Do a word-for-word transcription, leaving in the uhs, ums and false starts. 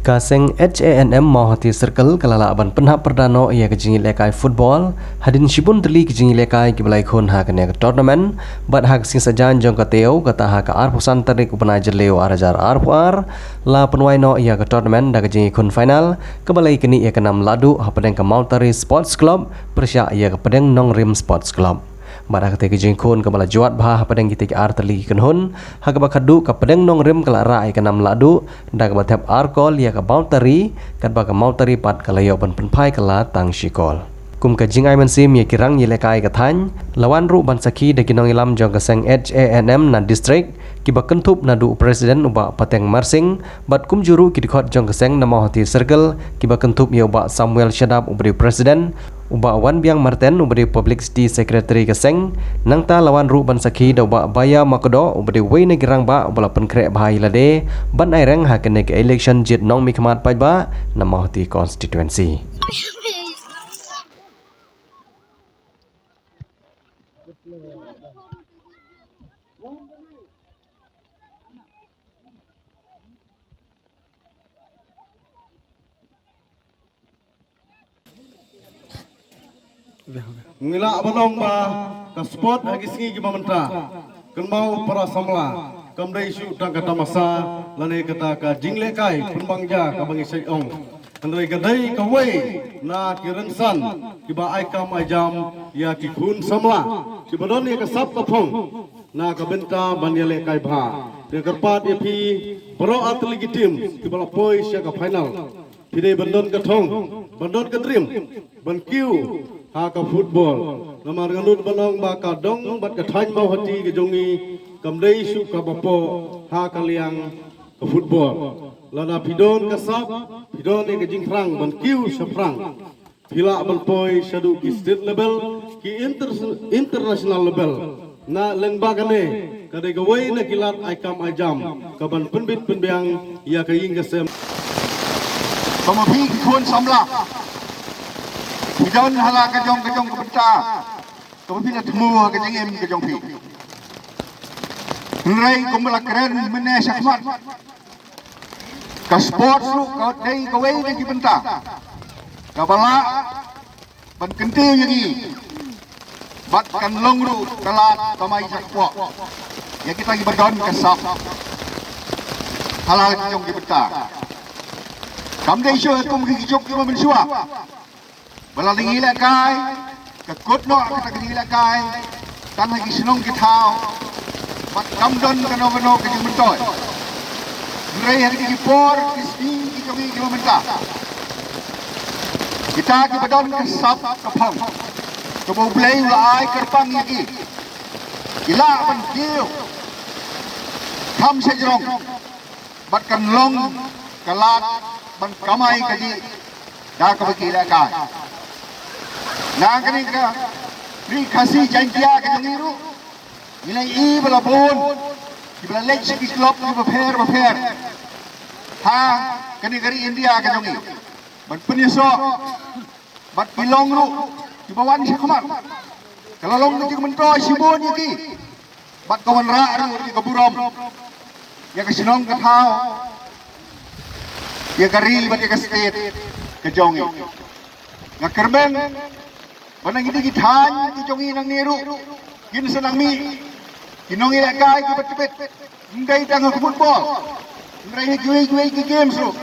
Ka seng H A N M Mawhati Circle ka la lah ban pynhap pyrda noh ïa ka jingïalehkai football hadien shibun tylli ki jingïalehkai kiba la ïakhun ha kane ka tournament, bad ha ka sngi saitjaiñ jong ka taïew, kata ha ka arphew san tarik u bnai Jylliew ar hajar arphew ar, la pynwai noh ïa ka tournament da ka jingïakhun final kaba la ïaknieh ïa ka nam lahduh hapdeng ka Mawtari Sports Club pyrshah ïa ka Pdeng Nongrim Sports Club. Bad ha katei ka jingïakhun kaba la jwat bha hapdeng kitei ki ar tylli ki kynhun, ha kaba khatduh ka Pdeng Nongrim ka la rah ïa ka nam lahduh da kaba thep ar kol ïa ka Mawtari, katba ka Mawtari pat ka la ïoh ban pynphai kylla tang shi kol. Kum ka jingai mynsiem ïa ki rangïalehkai ka thaiñ, la wan ruh ban sakhi da ki nongïalam jong ka seng H A N M na district, kiba kynthup naduh u President u Bah Pateng Marsing, bad kumjuh ruh ki dkhot jong ka seng na Mawhati Circle, kiba kynthup ïa u Bah Samuel Shadap uba dei u President, u Bah Wanbiang Marten uba dei u Publicity Secretary ka seng, nangta la wan ruh ban sakhi da u Bah Baya Makdoh uba dei uwei na ki rangbah uba la pynkhreh bha ïa lade ban aireng ha kane ka election jied nongmihkhmat paidbah na Mawhati Constituency. Ngi lah ban ong ba ka sport ha ki sngi kiba mynta, kynmaw para samla, kam dei shuh tang ka tamasa lane kata ka jinglehkai pynbang ja kaba ngi shait ong. Hynrei ka dei kawei na ki rynsan kiba ai kam ai jam ïa ki khun samla kiba don ïa ka sap ka phong na ka bynta ban ïalehkai bha. Te kyrpad ïa phi baroh artylli ki team kiba la poi sha ka final, phi dei ban don ka thong, ban don ka dream, ban kiew ha ka football. Namar nga nud ban ong ba ka dong bad ka thaiñ Mawhati ka jong ngi kam dei shuh kaba poh ha ka liang ka football. Lada phi don ka sap, phi don ïa ka jingphrang ban kiew shaphrang, phi lah ban poi shaduh ki state level, ki inter-, international level. Na lyngba kane ka dei kawei na ki lad ai kam ai jam kaban pynbit pynbiang ïa ka ïing ka sem. Ka ma phi ki khun samla, phi don ha la ka jong ka jong ka bynta kaba phi la thmu ha ka jingim ka jong phi. Hynrei kumba la kren mynne shakhmat, ka sports ruh ka dei kawei na ki bynta kaba lah ban kyntiew ïa ngi bad kan long ruh ka lad kamai jakpoh ïa kita kiba don ka sap ha la ka jong ki bynta. Kam dei shuh kum ki juk kiba mynshuwa ba la ngi lehkai, ka kut noh kata ka jingïalehkai tang ha ki shnong ki thaw bad kam don kano kano ka jingmyntoi. Hynrei ha kine ki por ki sngi ki jong ngi kiba mynta, kita kiba don ka sap ka phong kaba U Blei u la ai kyrpang ïa ki, ki lah ban kiew kham shajrong bad kan long ka lad ban kamai kajih da kaba ki lehkai. Na kane ka Ri Khasi Jaiñtia ka jong ngi ruh, ngi la ïohi ba la bun kiba la leit sha ki club kiba pher ba pher ha kane ka ri India ka jong ngi ban pynïasoh bad ki long ruh kiba wan shakhmat. Ka la long ka jingmyntoi shibun ïa ki bad ka wanrah ruh ïa ka burom ïa ka shnong ka thaw, ïa ka ri bad ïa ka state ka jong ngi. Nga kyrmen ba na kine ki thaiñ ki jong ngi nangne ruh kin sa nang mih ki nongïalehkai kiba tbit, ym dei tang ha ka football, hynrei ha kiwei kiwei ki games ruh.